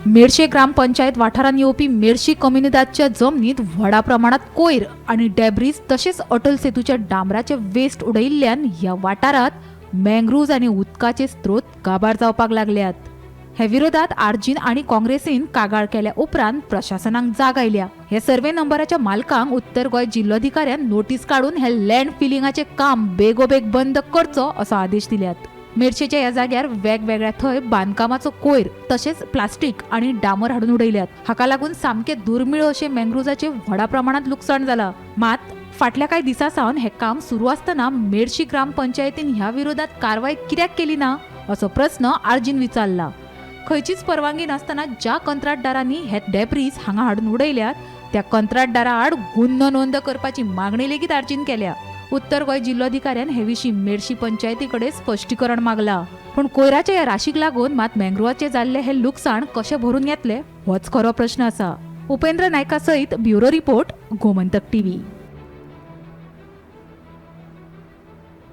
मेरशे ग्रामपंचायत वाठारांत येवपी मेरशी कम्युनिदादच्या जमनीत व्हडा प्रमाणात कोयर आनी डेब्रीज तशेंच अटल सेतूच्या डांबराचे वेस्ट उडयिल्ल्यान ह्या वाठारांत मँग्रुव्ज आनी उदकाचे स्त्रोत काबार जावपाक लागल्यात. हे विरोधात आरजीन आनी काँग्रेसीन कागाळ केल्या उपरांत प्रशासनाक जाग आयल्या. हे सर्वे नंबराच्या मालकांक उत्तर गोंय जिल्लोधिकाऱ्यान नोटीस काडून हे लँड फिलिंगाचें काम बेगोबेग बंद करचो असो आदेश दिल्यात. मेरशेच्या ह्या जाग्यार वेगवेगळ्या थंय बांदकामाचो कोयर तशेंच प्लास्टीक आनी डांबर हाडून उडयल्यात. हाका लागून सामकें दुर्मीळ अशें मँग्रुव्जाचें व्हडा प्रमाणांत लुकसाण जाला. मात फाटल्या कांय दिसां सावन हें काम सुरू आसतना मेरशी ग्रामपंचायतीन ह्या विरोधात कारवाय कित्याक केली ना असो प्रस्न आरजीन विचारला. खंयचीच परवानगी नासतना ज्या कंत्राटदारांनी हे डेब्रीज हांगा हाडून उडयल्यात त्या कंत्राटदारा आड गुन्हो नोंद करपाची मागणी लेगीत आरजीन केल्या. उत्तर गोंय जिल्लोधिकाऱ्यान हे विशीं मेरशी पंचायती कडेन स्पश्टीकरण मागला. पूण कोयराच्या ह्या राशीक लागून मात मँग्रुवाचें जाल्लें हें लुकसाण कशें भरून येतलें होच खरो प्रश्न आसा. उपेंद्र नायका सयत ब्युरो रिपोर्ट, गोमंतक टीव्ही.